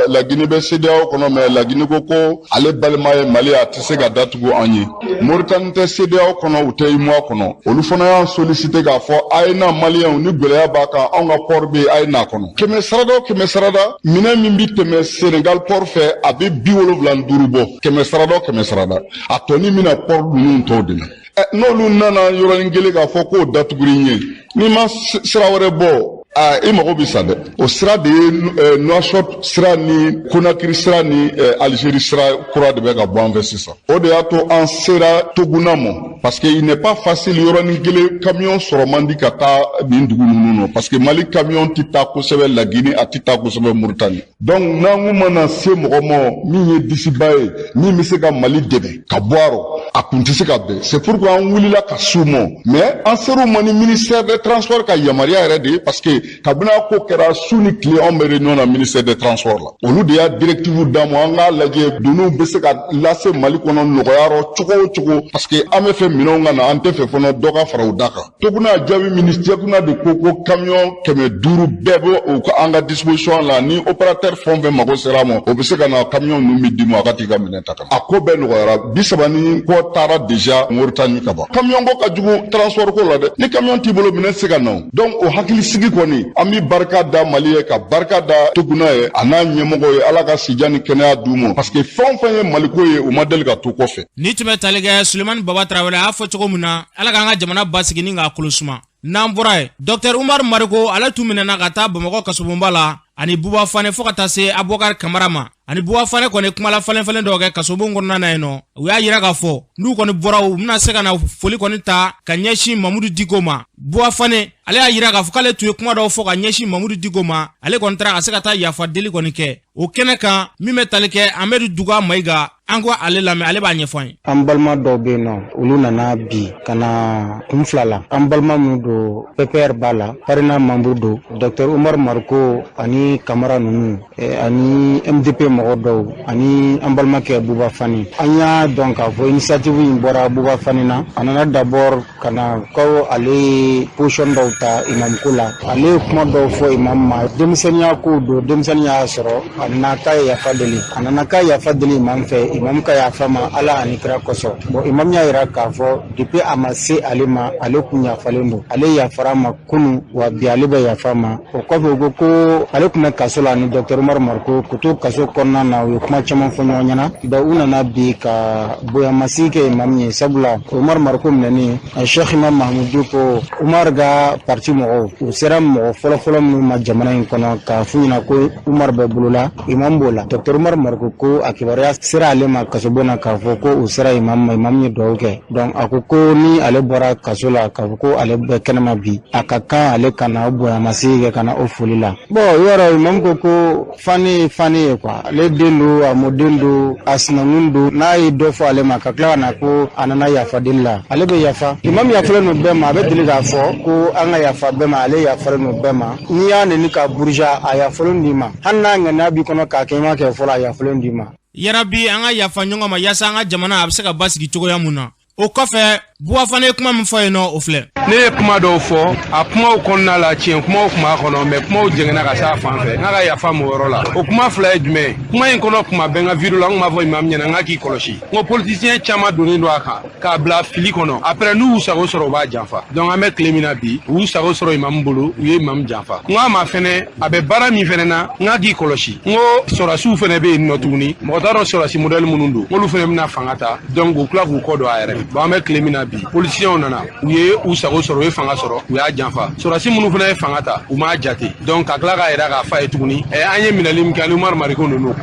La Guinée bɛ CEDEAO kɔnɔ, mais La Guinée ko ko ale balima ye Mali, a tɛ se ka datugu an ye. Mauritanie tɛ CEDEAO kɔnɔ, u tɛ UEMOA kɔnɔ, olu fana y'an sollicité k'a fɔ a ye na, Maliyɛnw, ni gɛlɛya b'a kan, anw ka port bɛ yen, a ye n'a kɔnɔ. Kɛmɛ sarada o kɛmɛ sarada, minɛn min bɛ tɛmɛ Sénégal port fɛ, a bɛ 75 bɔ, kɛmɛ sarada o kɛmɛ sarada. A tɔni bɛna port ninnu tɔw de la. N'olu nana yɔrɔnin kelen k'a fɔ k'o datuguri ye, n'i ma sira wɛrɛ bɔ, aa, i mago bɛ sa dɛ. O sira de ye Nouakchott sira ni Conakry sira ni Algérie sira kura de bɛ ka bɔ an fɛ sisan. O de y'a to an sera Toguna ma, parce que il n'est pas facile, yɔrɔnin kelen camion sɔrɔ man di ka taa nin dugu ninnu nɔ, parce que Mali camion tɛ taa kosɛbɛ La Guinée, a tɛ taa kosɛbɛ Mauritanie. Donc n'an kun mana se mɔgɔ ma min ye disiba ye, min bɛ se ka Mali dɛmɛ ka bɔ a rɔ, A kun tɛ se ka bɛn. C'est pourquoi an wulila ka s'u ma, mais an ser'u ma ni ministère des transports ka yamaruya yɛrɛ de ye, parce que kabini a ko kɛra, su ni tile anw bɛ réunion na ministère des transports la. Olu de y'a directive d'an ma, an k'a lajɛ doniw bɛ se ka lase Mali kɔnɔ nɔgɔya rɔ cogo o cogo, parce que an bɛ fɛ minɛnw ka na, an tɛ fɛ fana dɔ ka fara u da kan. Toguna jaabi ministère kunna de ko ko camion 500 bɛɛ bɛ o ka an ka disposition la. Ni opérateur fɛn o fɛn mago sera a ma, o bɛ se ka na, camion ninnu bɛ d'i ma, a ka t'i ka minɛn ta ka na. A ko bɛɛ nɔgɔyara. 30 ni kɔ taara déjà Moritani ka ban. Camion ko ka jugu transport ko la dɛ. Ni camion t'i bolo, minɛn tɛ se ka na o. Donc o hakili sigi kɔni, an bɛ barika da Mali ye, ka barika da Toguna ye, a n'a ɲɛmɔgɔ ye. Ala ka sijan ni kɛnɛya d'u ma, parce que fɛn o fɛn ye Maliko ye, u ma deli ka to kɔfɛ. Ni tun bɛ tali kɛ Sulemani Baba Tarawele a y'a fɔ cogo min na, Ala k'an ka jamana basigi ni k'a kolo suma. N'an bɔra yen, Dɔktɛr Umaru Mariko, ale tun minɛna ka taa Bamakɔ kasobonba la ani Buba Fane, fo ka taa se Abubakar Kamara ma. Ani Buba Fane kɔni kumala falen falen dɔw kɛ kasobon kɔnɔna na yen nɔ. U y'a yira k'a fɔ n'u kɔni bɔra, u bɛna se ka na foli kɔni ta ka ɲɛsin Mamudu Diko ma. Buba Fane, ale y'a yira k'a fɔ k'ale tun ye kuma dɔw fɔ ka ɲɛsin Mamudu Diko ma. Ale kɔni taara ka se ka taa yafa deli kɔni kɛ o kɛnɛ kan. Min bɛ tali kɛ Amadu Duga Mayiga, an ko ale lamɛn, ale b'a ɲɛfɔ an ye. An balima dɔw bɛ yen nɔ, olu nana bi ka na kun fila la. An balima minnu don, PPR b'a la, PARENA membre don, Dr Umar Mariko ani Kamara ninnu ani MDP mɔgɔ dɔw ani an balimakɛ Buba Fani. An y'a dɔn k'a fɔ initiative in bɔra Buba Fani na. A nana d'abord ka na ko ale ye position dɔw ta imamko la. Ale ye kuma dɔw fɔ imam ma, denmisɛnninya kow don, denmisɛnnin y'a sɔrɔ, a nana k'a ye yafa deli. A nana k'a yafa deli imam fɛ, imam ka yafa ma Ala ani kira kosɔn. Bon, imam y'a yira k'a fɔ depuis a ma se ale ma, ale kun yafalen don. Ale yafara ma kunu, wa bi ale bɛ yafa ma. O kɔfɛ, u ko ko ale tun bɛ kaso la ni Dr Umar Mariko. K'u to kaso kɔnɔna na, u ye kuma caman fɔ ɲɔgɔn ɲɛna. Donc u nana bi ka bonyamasigi kɛ imam ye, sabula Umar Mariko minɛni, Cheikh Imam Mahmoud Dicko, Umar ka parti mɔgɔw, u sera mɔgɔ fɔlɔfɔlɔ minnu ma jamana in kɔnɔ k'a f'u ɲɛna ko Umar bɛ bolola, imam b'o la. Dr Umar Mariko ko a kibaruya sera ale ma kasobon na k'a fɔ ko u sera imam ma, imam ye dugawu kɛ. Donc a ko ko ni ale bɔra kaso la, k'a fɔ ko ale bɛ kɛnɛma bi, a ka kan ale ka na o bonyamasigi kɛ, ka na o foli la. Bon, yɔrɔ imam ko ko Fani ye Fani ye quoi, ale den don, a mɔden don, a sinankun don. N'a ye dɔ fɔ ale ma ka tila ka na ko a nana yafa deli la, ale bɛ yafa. Imam yafalen don bɛɛ ma. A bɛ deli k'a fɔ ko an ka yafa bɛɛ ma, ale yafalen don bɛɛ ma. N'i y'a neni ka buruja, a yafalen d'i ma. Hali n'a ŋaniya b'i kɔnɔ k'a kɛ, i m'a kɛ fɔlɔ, a yafalen d'i ma. Yarabi, an ka yafa ɲɔgɔn ma yaasa an ka jamana a bɛ se ka basigi cogoya mun na. O kɔfɛ, Buwa fana ye kuma min fɔ yen nɔ, o filɛ. Ne ye kuma dɔw fɔ, a kumaw kɔnɔna la, tiɲɛ kumaw tun b'a kɔnɔ, mais kumaw jɛngɛnna ka s'a fan fɛ. N ka yafa m'o yɔrɔ la. O kuma fila ye jumɛn ye? Kuma in kɔnɔ, kuma bɛɛ n ka video la, n tun b'a fɔ imam ɲɛna, n k'a k'i kɔlɔsi, n ko politicien caman donnen don a kan k'a bila fili kɔnɔ. Après, n'u y'u sago sɔrɔ, u b'a janfa. Donc an bɛ tile min na bi, u y'u sago sɔrɔ imam bolo, u ye imam janfa. N k'a ma fɛnɛ, a bɛ baara min fɛnɛ na, n k'a k'i kɔlɔsi, n ko sɔrɔdasiw fɛnɛ bɛ yen nɔ tuguni, mɔgɔ t'a dɔn sɔrɔdasi modèle minnu don, n k'olu fɛnɛ bɛna fanga ta, donc u tila k'u kɔ don a yɛrɛ. Bon, an bɛ tile min na bi, politiciens nana, u ye u sago sɔrɔ, u ye fanga sɔrɔ, u y'a janfa. Sɔrɔdasi minnu fana ye fanga ta, u m'a jate. Donc ka tila k'a yira k'a fa ye tuguni, an ye minɛli min kɛ ani Umaru Mariko ninnu,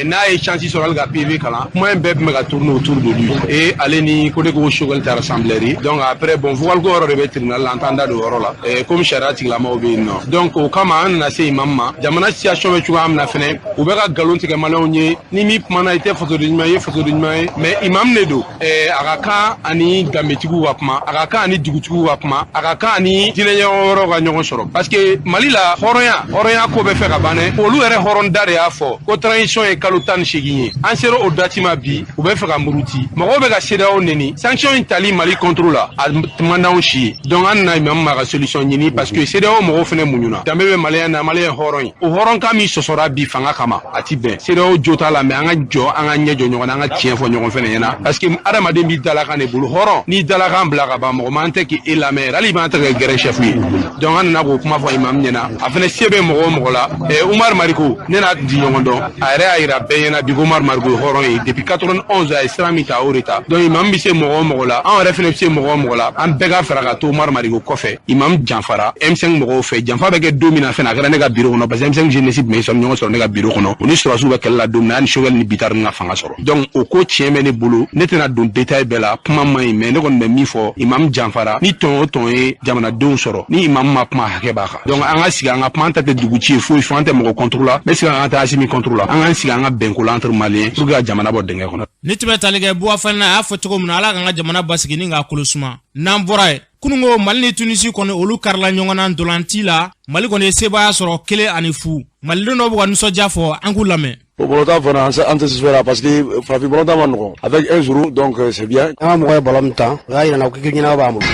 n'a ye chance sɔrɔ hali ka PV kalan, kuma in bɛɛ tun bɛ ka tourner autour de lui et ale ni ko de ko Choguel taara Sembleri. Donc après, bon, vocal ko yɔrɔ de bɛ tribunal la, an t'an da don o yɔrɔ la, komi sariya tigilamɔgɔw bɛ yen nɔ. Donc o kama, an nana se imam ma. Jamana situation bɛ cogoya min na fɛnɛ, u bɛ ka nkalon tigɛ maliyɛnw ye. Ni min kumana, i tɛ fasoden ɲuman ye, i ye fasoden ɲuman ye, mais imam de don. A ka kan ani danbetigiw ka kuma, a ka kan ani dugutigiw ka kuma, a ka kan ani diinɛ ɲɛmɔgɔ wɛrɛw ka ɲɔgɔn sɔrɔ, parce que Mali la, hɔrɔnya hɔrɔnya ko bɛ fɛ ka ban dɛ. Olu yɛrɛ hɔrɔn da de y'a fɔ ko transition ye kalo 18 ye. An sera o date ma bi, u bɛ fɛ ka muruti, mɔgɔw bɛ ka CEDEAO neni. Sanction in tali Mali contre la, a man d'anw si ye. Donc an nana imam ma ka solution ɲini, parce que CEDEAO mɔgɔw fɛnɛ muɲuna. Danbe bɛ maliyɛn na, maliyɛn hɔrɔn ye. O hɔrɔnkan min sɔsɔra bi fanga kama, a ti bɛn. CEDEAO jo t'a la, mais an ka jɔ, an ka ɲɛ jɔ ɲɔgɔn na, an ka tiɲɛ fɔ ɲɔgɔn fɛnɛ ɲɛna, parce que adamaden b'i dalakan de bolo. Hɔrɔn n'i dalakan bila ka ban, mɔgɔ man tɛ k'e lamɛn yɛrɛ, hali i man tɛ kɛ gɛrɛ chef ye. Donc an nana k'o kuma fɔ imam ɲɛna. A fɛnɛ se bɛ mɔgɔ o mɔgɔ la, Umar Mariko, ne n'a di ɲɔgɔn dɔn. A yɛrɛ y'a yira bɛɛ ɲɛna bi ko Umar Mariko ye hɔrɔn ye. Depuis 91, a ye sira min ta, o de ta. Donc imam bɛ se mɔgɔ o mɔgɔ la, anw yɛrɛ fɛnɛ bɛ se mɔgɔ o mɔgɔ la, an bɛɛ ka fara ka to Umar Mariko kɔfɛ. Imam janfara M5 mɔgɔw fɛ. Janfa bɛ kɛ don min na fɛnɛ, a kɛra ne ka bureau kɔnɔ, parce que M5 jeunesse tun bɛ sɔrɔ ɲɔgɔn sɔrɔ ne ka bureau kɔnɔ. U ni sɔrɔdasiw bɛ kɛlɛ la don min na, hali Choguel ni Bittar ka fanga sɔrɔ. Donc o ko tiɲɛ bɛ ne bolo, ne tɛna don détail bɛɛ la, kuma man ɲi, mais ne kɔni kɔni bɛ min fɔ, imam janfara ni tɔn o tɔn ye jamanadenw sɔrɔ, ni imam ma kuma, hakɛ b'a kan. Donc an ka sigi, an ka kuma. An ta tɛ dugu ci ye foyi fɔ, an tɛ mɔgɔ contre la. N bɛ sigi, an ka taa Asimi contre la, an k'an sigi, an ka bɛnko la entre Maliens pour que ka jamana bɔ dingɛ kɔnɔ. Ni tun bɛ tali kɛ Buwa Fane na, a y'a fɔ cogo min na, Ala k'an ka jamana basigi ni k'a kolo suma. N'an bɔra yen, kununko Mali ni Tunisi kɔni, olu karila ɲɔgɔn na ntolanci la. Mali kɔni ye sebaaya sɔrɔ 1-0. Malidenw dɔw b'u ka nisɔndiya fɔ, an k'u lamɛn. Bon, ballon fana, an tɛ satisfait parce que farafin ballon ma nɔgɔn avec 1-0, donc c'est bien. An ka mɔgɔ ye ballon min tan, o y'a yira n na ko équipe ɲɛnama b'an bolo.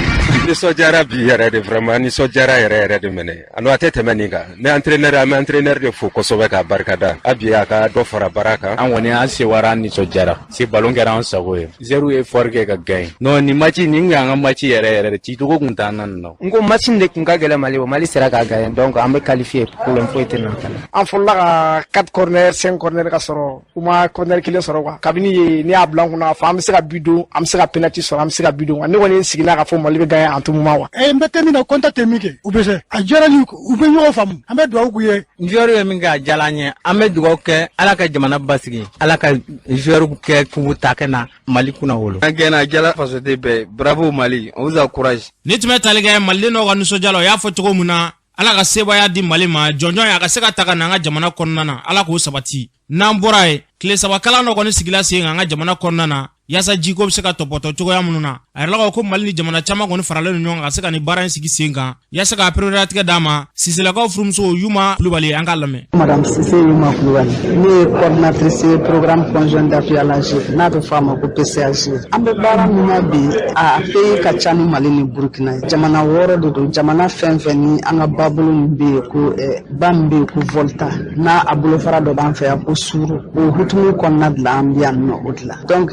Nisɔndiyara bi yɛrɛ de, vraiment nisɔndiyara yɛrɛ yɛrɛ de minɛ. A a tɛ tɛmɛ nin kan. Ne entraîneur, an bɛ entraîneur de fo kosɛbɛ k'a barikada. A bi a ka dɔ fara baara kan. An kɔni, an sewara, an nisɔndiyara se, ballon kɛra an sago ye, zéro ye effort kɛ ka gagner. Non, nin match nin kun y'an ka match yɛrɛ yɛrɛ de, cicogo kun t'an na nin na. N ko match in de kun ka gɛlɛn Mali, o Mali sera k'a gagner, donc an bɛ qualifier, problème foyi tɛ na. An fɔlɔla ka 4 corner, 5 corner, ka sɔrɔ u ma corner kelen sɔrɔ quoi. Kabini ye ne y'a bila n kunna fɔ an bɛ se ka but don, an bɛ se ka penalty sɔrɔ, an bɛ se ka but don. Ne kɔni sigi n'a ka fɔ Mali bɛ gagner en tout moment quoi. N bɛ tɛ min na, contact tɛ min kɛ, u bɛ se a diyara ni u bɛ ɲɔgɔn faamu, an bɛ dugawu k'u ye. Joueur ye min kɛ, a diyara an ye. An bɛ dugawu kɛ, Ala ka jamana basigi, Ala ka joueur kɛ k'u ta kɛ na Mali kunna wolo. An gɛnna, a diyara fasoden bɛɛ. Bravo Mali, on vous encourage. Ni tun bɛ tali kɛ maliden dɔw ka nisɔndiya la, o y'a fɔ cogo min na, Ala ka sebaaya di Mali ma, jɔnjɔn ye a ka se ka ta ka na an ka jamana kɔnɔna na, Ala k'o sabati. N'an bɔra yen, tile 3 kalan dɔ kɔni sigila sen kan an ka jamana kɔnɔna na, yaasa jiko bɛ se ka tɔpɔtɔ cogoya minnu na. A yɛrɛ ko Mali ni jamana caman kɔni faralen don ɲɔgɔn kan ka se ka nin baara in sigi sen kan, yaasa k'a pereperelatigɛ d'a ma. Siselakaw furumuso Yuma Kulubali, an k'a lamɛn. Madame Sise Yuma Kulubali, ne ye coordinatrice ye programme conjoint d'appui à l'AG, n'a bɛ fɔ a ma ko PCAG. An bɛ baara min na bi, a pays ka ca ni Mali ni Burukina ye, jamana 6 de don. Jamana fɛn fɛn ni an ka babolo min bɛ yen ko ba min bɛ yen ko Volta, n'a a bolofara dɔ b'an fɛ yan ko Suru, o hukumu kɔnɔna de la an bɛ yan nɔ o de la. Donc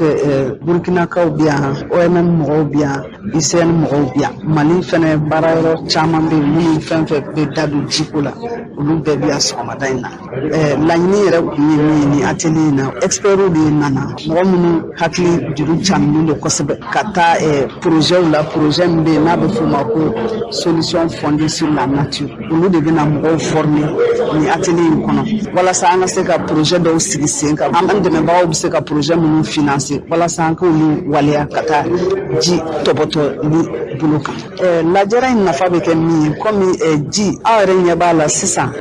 Burukinakaw bɛ yan, OMM mɔgɔw bɛ yan, ICN mɔgɔw bɛ yan, Mali fɛnɛ baarayɔrɔ caman bɛ yen minnu fɛn fɛn bɛ da don jiko la, olu bɛɛ bɛ yan sɔgɔmada in na. Laɲini yɛrɛ kun ye min ye nin atelier in na, experts de nana, mɔgɔ minnu hakili juru cannen don kosɛbɛ ka taa projet la, projet min bɛ yen n'a bɛ f'o ma ko solution fondée sur la nature. Olu de bɛna mɔgɔw former nin atelier in kɔnɔ, walasa an ka se ka projet dɔw sigi sen kan, an dɛmɛbagaw bɛ se ka projet minnu financer, walasa an k'olu waleya ka taa ji tɔbɔtɔ ni bolo kan. Lajɛrɛ in nafa bɛ kɛ min ye, komi ji, aw yɛrɛ ɲɛ b'a la sisan,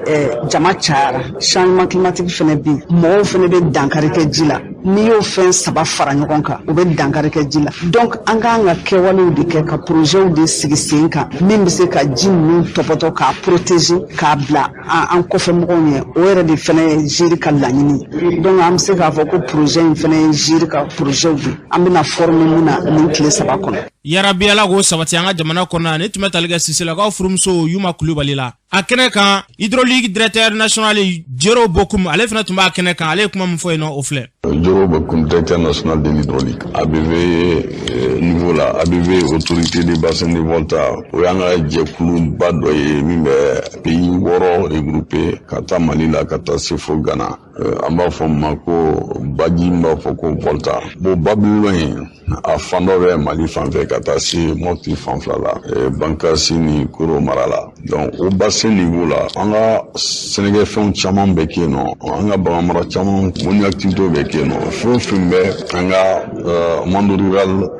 jama cayara, changement climatique fɛnɛ bɛ yen, mɔgɔw fɛnɛ bɛ dankari kɛ ji la. N'i y'o fɛn saba fara ɲɔgɔn kan, o bɛ dankari kɛ ji la. Donc an k'an ka kɛwalew de kɛ ka projets de sigi sen kan min bɛ se ka ji ninnu tɔpɔtɔ, k'a protéger, k'a bila an kɔfɛ mɔgɔw ɲɛ. O yɛrɛ de fɛnɛ ye GIR ka laɲini ye. Donc an bɛ se k'a fɔ ko projet in fɛnɛ ye GIR ka projet de, an bɛna former mun na nin tile 3 kɔnɔ. Yarabi, Ala k'o sabati an ka jamana kɔnɔ. Ni tun bɛ tali kɛ Siselakaw furumuso Yuma Kulubali la. A kɛnɛ kan, hydraulique directeur national Jero Bokum, ale fana tun b'a kɛnɛ kan. Ale ye kuma min fɔ yen nɔ, o filɛ. Jero Bokum, directeur national de l'hydraulique ABV niveau la, ABV, autorité des bassins de Volta. O y'an ka jɛkuluba dɔ ye min bɛ pays 6 regroupé, ka taa Mali la ka taa se fo Ghana. An b'a fɔ ma ko baji b'a fɔ ko Volta. Bon, babilɔ in, a fan dɔ bɛ Mali fan fɛ ka taa se Mɔti fan fila la, Bankasi ni Koro mara la. Donc o bassin niveau la, an ka sɛnɛkɛfɛnw caman bɛ kɛ yen nɔ, an ka baganmara caman, mɔni activité bɛ kɛ yen nɔ, fɛn o fɛn bɛ an ka monde rural,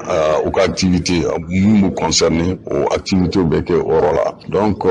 u ka activité min b'u concerner, o activité bɛ kɛ o yɔrɔ la. Donc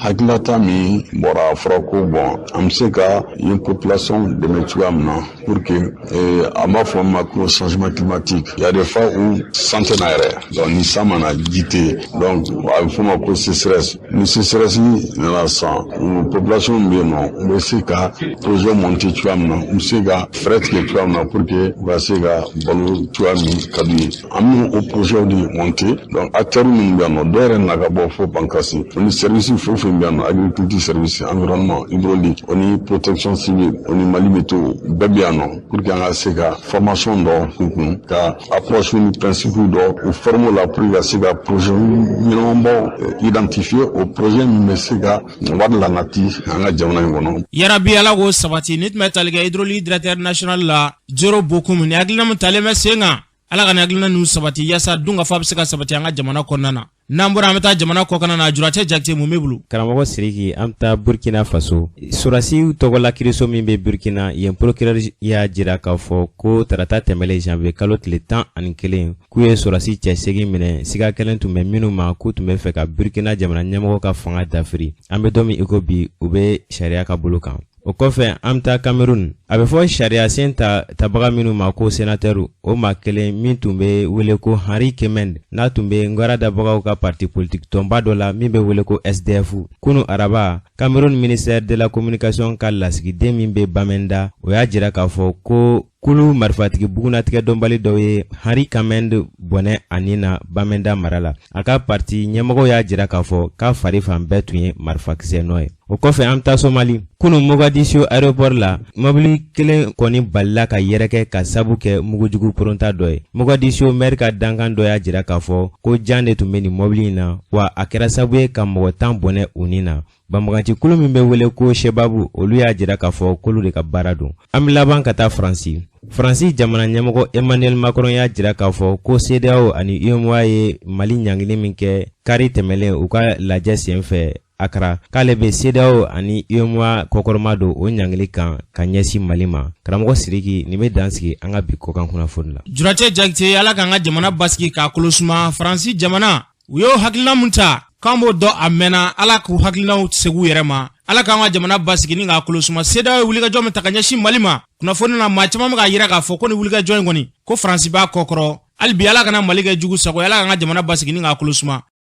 hakililata min bɔra, a fɔra ko bon, an bɛ se ka yen population dɛmɛ cogoya min na pour que an b'a fɔ ma ko changement climatique, il y a des fois où san tɛ na yɛrɛ. Donc ni san ma na, ji tɛ yen, donc a bɛ f'o ma ko sécheresse. Ni sécheresse nana san, population bɛ yen nɔ, u bɛ se ka projet monter cogoya min na, u bɛ se ka fɛɛrɛ tigɛ cogoya min na pour que u ka se ka balo cogoya min ka d'u ye, an bɛ o projet de monter. Donc acteurs minnu bɛ yan nɔ, dɔw yɛrɛ nana ka bɔ fo Bankasi, o ni service fɛn o fɛn bɛ yan nɔ, agriculture service, environnement, hydraulique, o ni protection civile, o ni Mali Météo, bɛɛ bɛ yan nɔ pour que an ka se ka formation dɔ k'u kun, ka approche ni principe dɔ u former la pour que ka se ka projet ɲɛnamabaw identifier, o projet min bɛ se ka wari lanati an ka jamana in kɔnɔ. Yarabi, Ala k'o sabati. Ni tun bɛ tali kɛ hydraulique directeur national la Jero Bokum, ni hakilina min talen bɛ sen kan. Ala ka nin hakilina ninnu sabati yaasa dunkafa bɛ se ka sabati an ka jamana kɔnɔna na. N'an bɔra, an bɛ taa jamana kɔkan na. Juracɛ Jakite, mun b'i bolo? Karamɔgɔ Siriki, an bɛ taa Burkina Faso. Sɔrɔdasiw tɔgɔla kiriso min bɛ Burkina yen, procureur y'a jira k'a fɔ ko tarata tɛmɛlen janvier kalo tile 11, k'u ye sɔrɔdasi cɛ 8 minɛ, siga kɛlen tun bɛ minnu ma k'u tun bɛ fɛ ka Burkina jamana ɲɛmɔgɔ ka fanga dafiri. An bɛ don min i ko bi, u bɛ sariya ka bolo kan. O kɔfɛ, an bɛ taa Cameroun. A bɛ fɔ sariya sen ta tabaga minnu ma ko sénateur, o maa kelen min tun bɛ wele ko Henri Kemend, n'a tun bɛ ngara dabagaw ka parti politique tɔnba dɔ la min bɛ wele ko SDF, kunu araba, Cameroun ministère de la communication ka lasigiden min bɛ Bamenda, o y'a jira k'a fɔ ko kulu marifatigi bugunatigɛ dɔnbali dɔw ye Henri Kemend bɔnɛ a ni na Bamenda mara la. A ka parti ɲɛmɔgɔw y'a jira k'a fɔ k'a fari fan bɛɛ tun ye marifakisɛ nɔ ye. O kɔfɛ, an bɛ taa Somali. Kunu Mogadiscio aéroport la, mobili kelen kɔni balila ka yɛrɛkɛ ka sabu kɛ mugujugu poronta dɔ ye. Mogadiscio maire ka dankan dɔ y'a jira k'a fɔ ko jan de tun bɛ nin mobili in na, wa a kɛra sababu ye ka mɔgɔ 10 bɔnɛ u ni na. Banbagaci kulu min bɛ wele ko Shebabu, olu y'a jira k'a fɔ k'olu de ka baara don. An bɛ laban ka taa Faransi. Faransi jamana ɲɛmɔgɔ Emmanuel Macron y'a jira k'a fɔ ko CEDEAO ani UEMOA ye Mali ɲangili min kɛ kari tɛmɛlen u ka lajɛ senfɛ Akara, k'ale bɛ CEDEAO ani UEMOA kɔkɔrɔma don o ɲangili kan ka ɲɛsin Mali ma. Karamɔgɔ Siriki, nin bɛ dan sigi an ka bi kɔkan kunnafoni la. Juracɛ Jakite, Ala k'an ka jamana basigi k'a kolo suma. Faransi jamana, u y'o hakilina mun ta k'an b'o dɔn, a mɛnna. Ala k'u hakilinaw segu yɛrɛ ma. Ala k'an ka jamana basigi ni k'a kolo suma. CEDEAO ye wulikajɔ min ta ka ɲɛsin Mali ma, kunnafoni na, maa caman bɛ k'a yira k'a fɔ ko ni wulikajɔ in kɔni, ko Faransi b'a kɔkɔrɔ. Hali bi, Ala kana Mali kɛ jugu sago ye. Ala k'an ka jamana basigi ni k'a kolo suma.